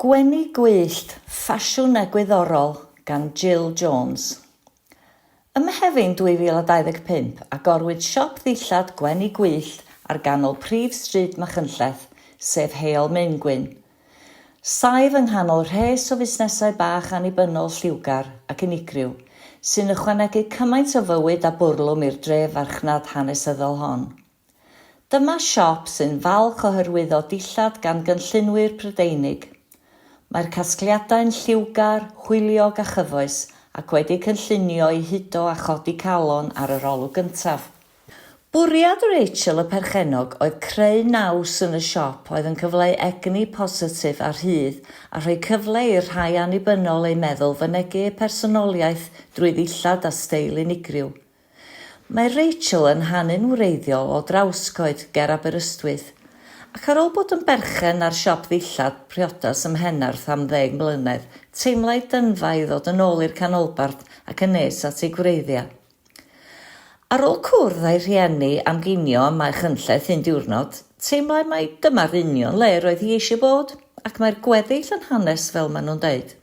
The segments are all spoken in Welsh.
Gwenu Gwyllt, Ffasiwn Egwyddorol gan Jill Jones. Ym Mehefin 2025, agorwyd siop ddillad Gwenu Gwyllt ar ganol prif stryd Machynlleth, sef Heol Maengwyn. Saif yng nghanol rhes o fusnesau bach annibynnol lliwgar ac unigryw, sy'n ychwanegu cymaint o fywyd a bwrlwm i'r dref farchnad hanesyddol hon. Dyma siop sy'n falch o hyrwyddo dillad gan gynllunwyr Prydeinig. Mae'r casgliadau'n lliwgar, hwyliog a chyfoes ac wedi cynllunio i hudo a chodi calon ar yr olwg gyntaf. Bwriad Rachel y perchennog oedd creu naws yn y siop oedd yn cyfleu egni positif a rhydd a rhoi cyfle i'r rhai annibynnol eu meddwl fynegi eu personoliaeth drwy ddillad a steil unigryw. Mae Rachel yn hanu'n wreiddiol o Drawscoed ger Aberystwyth, ac ar ôl bod yn berchen ar siop ddillad priodas ym Mhenarth am ddeg mlynedd, teimlai dynfa i ddod yn ôl i'r canolbarth ac yn nes at ei gwreiddiau. Ar ôl cwrdd â'i rhieni am ginio ym Mae Chynlleth un diwrnod, teimlai mai dyma'r union le roedd hi eisiau bod, ac mae'r gweddill yn hanes fel maen nhw'n deud.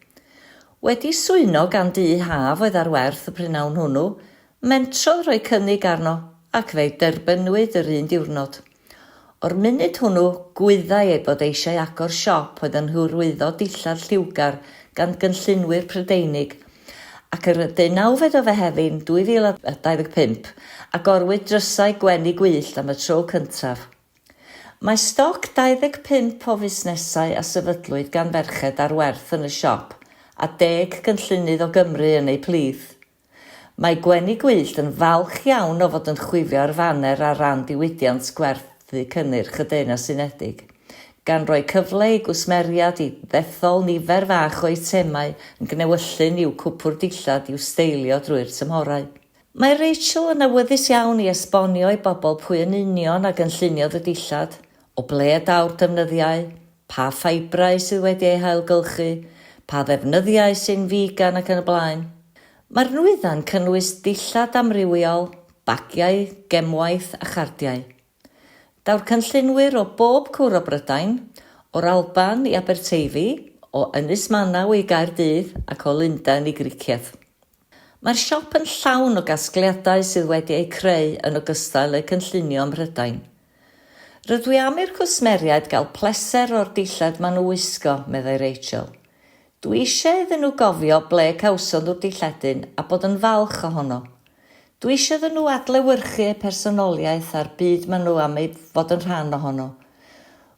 Wedi swyno gan dŷ haf oedd ar werth y prynhawn hwnnw, mentrodd roi cynnig arno, ac fe'i derbyniwyd yr un diwrnod. O'r munud hwnnw, gwyddai ei bod eisiau agor siop oedd yn hyrwyddo dillad lliwgar gan gynllunwyr Prydeinig, ac ar y deunawfed o Fehefin 2025, agorwyd drysau Gwenu Gwyllt am y tro cyntaf. Mae stoc 25 o fusnesau a sefydlwyd gan ferched ar werth yn y siop, a deg cynllunydd o Gymru yn eu plith. Mae Gwenu Gwyllt yn falch iawn o fod yn chwifio'r faner ar ran diwydiant gwerthu cynnyrch y Deyrnas Unedig, gan roi cyfle i gwsmeriaid i ddethol nifer fach o eitemau yn gnewyllyn i'w cwpwrdd dillad i'w steilio drwy'r tymhorau. Mae Rachel yn awyddus iawn i esbonio i bobl pwy yn union a gynlluniodd y dillad, o ble y daw'r defnyddiau, pa ffibrau sydd wedi eu hailgylchu, pa ddefnyddiau sy'n figan ac yn y blaen. Mae'r nwyddau'n cynnwys dillad amrywiol, bagiau, gemwaith a chardiau. Daw'r cynllunwyr o bob cwr o Brydain, o'r Alban i Aberteifi, o Ynys Manaw i Gaerdydd ac o Lundain i Gricieth. Mae'r siop yn llawn o gasgliadau sydd wedi eu creu yn ogystal eu cynllunio ym Mhrydain. Rydw i am i'r cwsmeriaid gael pleser o'r dillad maen nhw wisgo, meddai Rachel. Dw i eisiau iddyn nhw gofio ble cawson nhw'r dilledyn a bod yn falch ohono. Dw i eisiau iddyn nhw adlewyrchu eu personoliaeth a'r byd maen nhw am ei fod yn rhan ohono.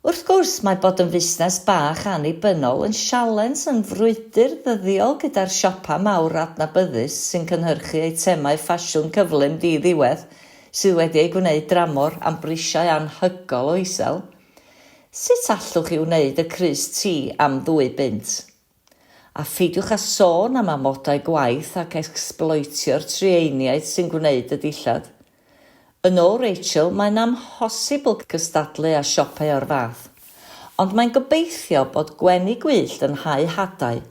Wrth gwrs, mae bod yn fusnes bach annibynnol yn sialens yn frwydr ddyddiol gyda'r siopau mawr adnabyddus sy'n cynhyrchu eitemau ffasiwn cyflym di-ddiwedd sydd wedi eu gwneud dramor am brisiau anhygol o isel. Sut allwch chi wneud y crys T am ddwy bunt? A pheidiwch â sôn am amodau gwaith ac ecsbloetio'r trueiniaid sy'n gwneud y dillad. Yn ôl Rachel, mae'n amhosibl cystadlu â siopau o'r fath. Ond mae'n gobeithio bod gwenu gwyllt yn hau hadau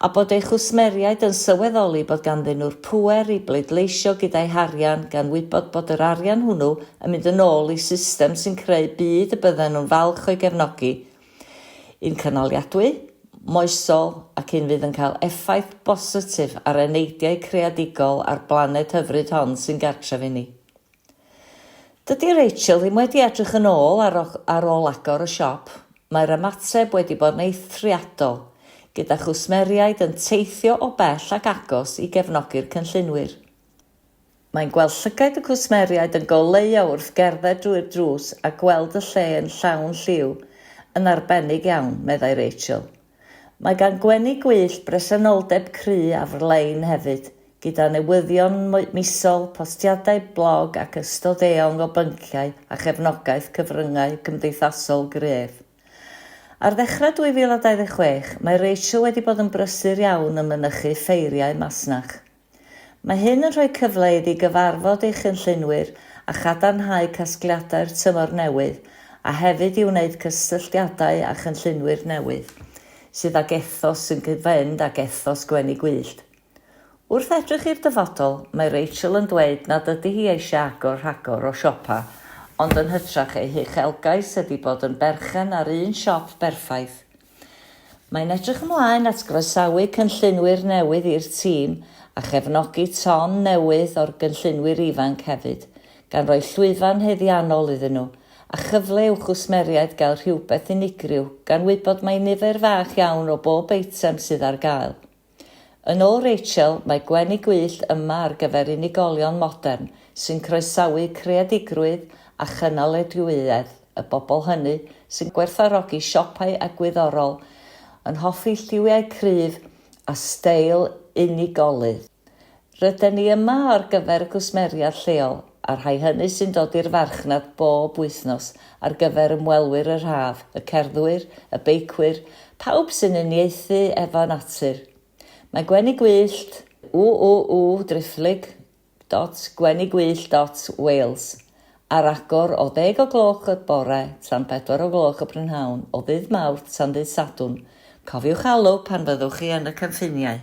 a bod ei chwsmeriaid yn sylweddoli bod ganddyn nhw'r pŵer i bleidleisio gyda'u harian gan wybod bod yr arian hwnnw yn mynd yn ôl i system sy'n creu byd y bydden nhw'n falch o'i gefnogi Un cynaliadwy, moesol ac un fydd yn cael effaith bositif ar eneidiau creadigol a'r blaned hyfryd hon sy'n gartref i ni. Dydy Rachel ddim wedi edrych yn ôl ar, ar ôl agor y siop. Mae'r ymateb wedi bod yn eithriadol, gyda chwsmeriaid yn teithio o bell ac agos i gefnogi'r cynllunwyr. Mae'n gweld llygaid y cwsmeriaid yn goleuo wrth gerdded drwy'r drws a gweld y lle yn llawn lliw, yn arbennig iawn, meddai Rachel. Mae gan Gwenu Gwyllt bresenoldeb cry ar-lein hefyd, gyda newyddion misol, postiadau blog ac ystod eang o bynciau a chefnogaeth cyfryngau cymdeithasol gref. Ar ddechrau 2026, mae Rachel wedi bod yn brysur iawn yn mynychu ffeiriau masnach. Mae hyn yn rhoi cyfle iddi gyfarfod ei chynllunwyr a chadarnhau casgliadau'r tymor newydd a hefyd i wneud cysylltiadau â chynllunwyr newydd sydd ag ethos sy'n cyd-fynd ag ethos Gwenu Gwyllt. Wrth edrych i'r dyfodol, mae Rachel yn dweud nad ydy hi eisiau agor rhagor o siopau ond yn hytrach ei huchelgais ydy bod yn berchen ar un siop berffaith. Mae'n edrych ymlaen at groesawu cynllunwyr newydd i'r tîm a chefnogi ton newydd o'r gynllunwyr ifanc hefyd, gan roi llwyfan haeddiannol iddyn nhw, a chyfle i'w chwsmeriaid gael rhywbeth unigryw gan wybod mai nifer fach iawn o bob eitem sydd ar gael. Yn ôl Rachel, mae Gwenu Gwyllt yma ar gyfer unigolion modern sy'n croesawu creadigrwydd a chynaladwyedd, y bobl hynny sy'n gwerthfawrogi siopau egwyddorol, yn hoffi lliwiau cryf a steil unigolydd. Ryden ni yma ar gyfer y cwsmeriaid lleol a'r rhai hynny sy'n dod i'r farchnad bob wythnos, ar gyfer ymwelwyr yr haf, y cerddwyr, y beicwyr, pawb sy'n uniaethu efo natur. Mae Gwenu Gwyllt, www driphlyg dot gwenugwyllt dot wales, ar agor o ddeg o gloch y bore tan bedwar o gloch y prynhawn o ddydd Mawrth tan ddydd Sadwrn. Cofiwch alw pan fyddwch chi yn y cynffiniau.